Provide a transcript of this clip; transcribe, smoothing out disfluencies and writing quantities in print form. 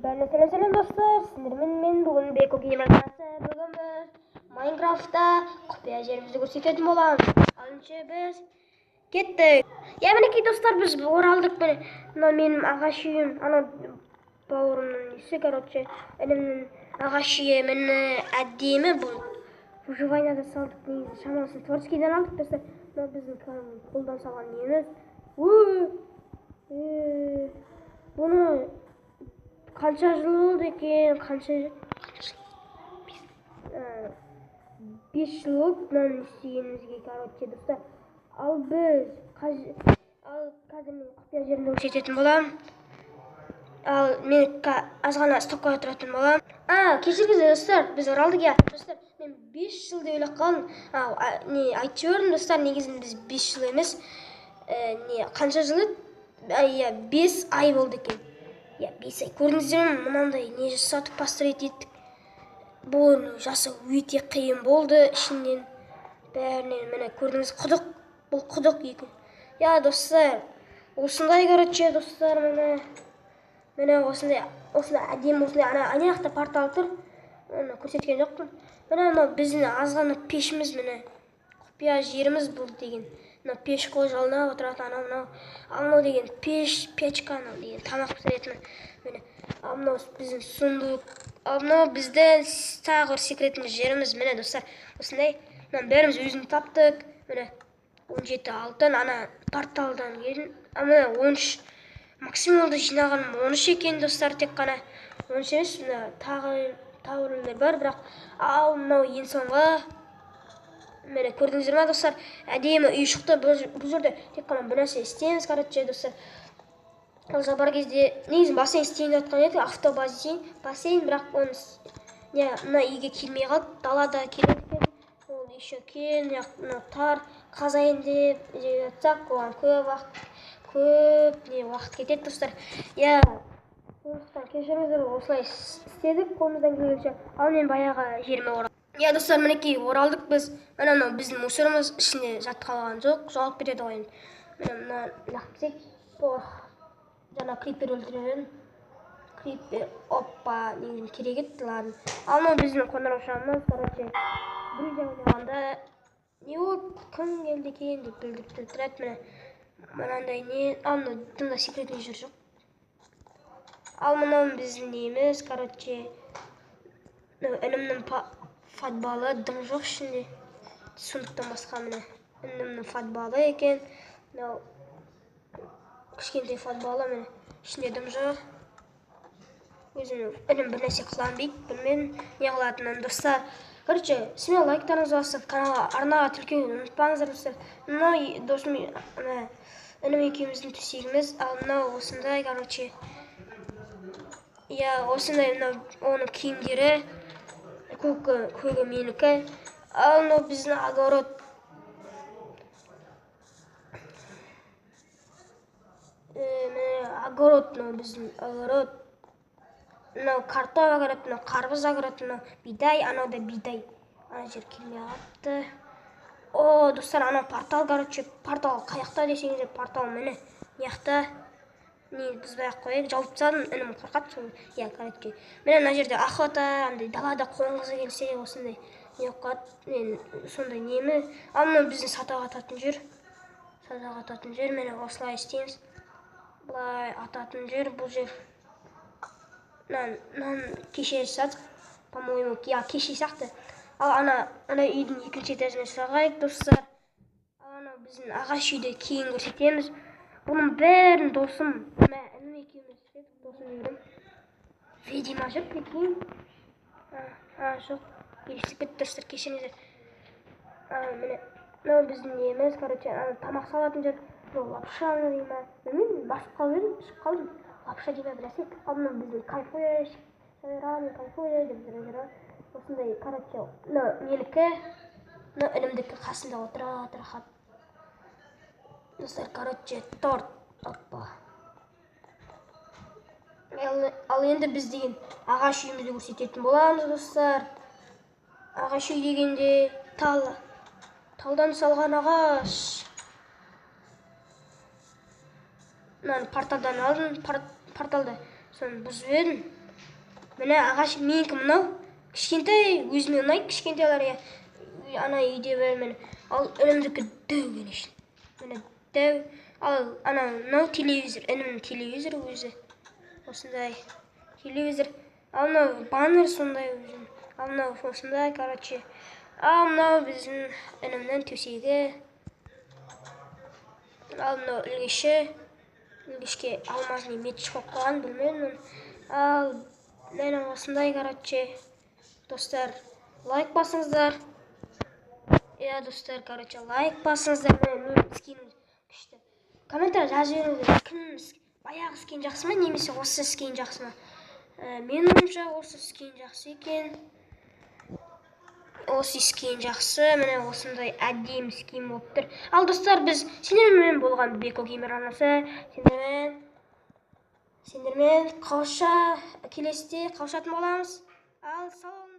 Бәріне сәлем сәлем достар, сіздермен мен бүгін Беко Геймер арнасы. Бүгін біз Майнкрафтта құпия жерімізді көрсететін боламыз. Ал ендеше біз кеттік. Иә, мінекей достар, біз оралдық. Міне, мынау менің ағаш үйім, анау бауырымның несі, короче, інімнің ағаш үйі. Міне, әдемі бұл. Выживанияда салдық, негізі шамасын творческийден алдық достар. Мынау біздің қолдан салған неміз. Бұны қанша жыл болды екен? Қанша жыл? 5 жыл болды мынаны істегенімізге, короче, достар. Ал біз ал қазір мен құпия жерімді көрсететін боламын. Ал мен аз ғана стопқа отыратын боламын. Кешіріңіздер достар, біз оралдық, иә. Достар, мен 5 жыл деп ойлап қалдым. Не, айтып жібердім достар, негізінде біз 5 жыл емес. Не, қанша жыл еді? Иә, 5 ай болды екен. Иә, 5 ай. Көрдіңіздер ме, мынандай не жасадық, построить еттік. Бұл жасау өте қиын болды ішінен. Бәрінен міне көрдіңіз, құдық. Бұл құдық екі. Иә, достар, осындай, короче, достар, міне. Міне осындай, осындай әдемі, осындай ана жақта портал тұр. Оны көрсеткен жоқпын. Міне мынау біздің аз ғана пешіміз, міне. Құпия жеріміз бұл деген. Мына пеш қой жалынап отыратын, анау мынау. Ал мынау деген пеш, печка, анау деген тамақ пісіретін. Міне, ал мынау біздің сундук. Ал мынау біздің тағы бір секретный жеріміз. Міне достар, осындай. Мынаның бәріміз өзіміз таптық. Міне, 17 алтын, ана порталдан келдім. А міне 13, максималды жинағаным 13 екен достар, тек қана 13 емес, мына тағы тауарлар бар, бірақ ал мынау ең соңғы. Міне көрдіңіздер ма достар, әдемі үй шықты. Бұл жерде тек қана бір нәрсе істейміз, короче, достар. Ол бар кезде негізі бассейн істейін деп жатқан едік, автобассейн, бассейн, бірақ оны не, мына үйге келмей қалды, далада келеді екен. Ол еще кең, мына тар, қазайын деп жатсақ, оған көп уақыт, көп не уақыт кетеді достар. Иә, сондықтан кешіріңіздер, осылай істедік қолымыздан келгенше. Ал мен баяғы жеріме оралдым. Иә, достар, мінекей оралдық біз. Міне мынау біздің мусорымыз, ішінде зат қалған жоқ, жоғалып кетеді ғой енді. Міне мына лақтырсақ, ох, жаңа крипер өлтіріп едім. Крипер, опа, негізі керек еді, ладно. Ал мынау біздің қоңыраушамыз, короче, друзья ойнағанда не болды, кім келді екен деп білдіріп тұрады. Міне мынандай не, ал мынау дымда секретный жер жоқ. Ал мынау біздің неміз, короче, мынау інімнің футболы, дым жоқ ішінде, сундуктан басқа. Міне інімнің футболы екен, мынау кішкентай футболы, міне ішінде дым жоқ. Өзім інім бір нәрсе қыламын дейді, білмедім не қылатынын достар. Короче, смело лайктарыңызды басып, каналға, арнаға тіркелуді ұмытпаңыздар достар. Мынау досым, мына інім екеуміздің төсегіміз. Ал мынау осындай, короче, иә, осындай мынау оның киімдері, көгі менікі. Ал мынау біздің огород. Міне огород, мынау біздің огород. Мынау картоп огород, мынау қарбыз огород, мынау бидай, анау да бидай. Ана жер келмей қалыпты. О, достар, анау портал, короче, портал қаяқта десеңіздер, портал міне мына жақта. Не бұзбай ақ қояйық, жауып тастадым, інім қорқады сол. Иә, короче, міне мына жерде охота, андай далада қоңғызы келсе осындай не болып қалады. Мен сондай немі. Ал мынау біздің садақ ататын жер. Садақ ататын жер, міне осылай істейміз. Былай ататын жер, бұл жер. Мынаны кеше жасадық, по-моему, иә, кеше сияқты. Ал ана үйдің екінші этажына шығайық, достар. Ал анау біздің ағаш үйді кейін көрсетеміз. Бұның бәрін досым, мә, інім екеуміз істедік, досым деймін. Видимо, жүр, прикинь. Жоқ, елестеп кетті, достар, кешіріңіздер. Міне, мынау біздің неміз, короче, ана тамақ салатын жер. Мынау лапша дей ма, білмеймін, басып қалып едім, ішіп қалдым. Лапша дей ма, бір нәрсе. Ал мынау біздің кайфуя, жайран, кайфуя деп жүре жүре. Осындай, короче, мынау менікі, мынау інімдікі, қасында отырады, рахат. Достар, короче, торт. Оппа. Ал енді біз деген ағаш үйімізді көрсететін боламыз, достар. Ағаш үй дегенде талдан салған ағаш. Мынаны порталдан алдым, порталды соны бұзып едім. Міне, ағаш менікі мынау. Кішкентай, өзіме ұнайды кішкентайлар, иә. Ана үйде бар, міне. Ал інімдікі дәу, конечно. Міне, дәу. Ал ана мынау телевизор, інімнің телевизоры өзі. Осындай телевизор. Ал мынау баннер сондай өзінің. Ал мынау осындай, короче. Ал мынау біздің інімнің төсегі. Ал мынау ілгіші. Ілгішке алмазный меч қойып қойған, білмедім оны. Ал міне, осындай, короче. Достар, лайк басыңыздар. Иә, достар, короче, лайк басыңыздар. Міне, менің скинім күшті. Комментарий жазып жіберіңіздер. Кім баяғы скин жақсы ма, немесе осы скин жақсы ма? Менің ойымша, осы скин жақсы екен. Осы скин жақсы. Міне, осындай әдемі скин болып тұр. Ал, достар, біз сендермен болған Беко Геймер арнасы. Сендермен қауыша келесіде қауышатын боламыз. Ал сау.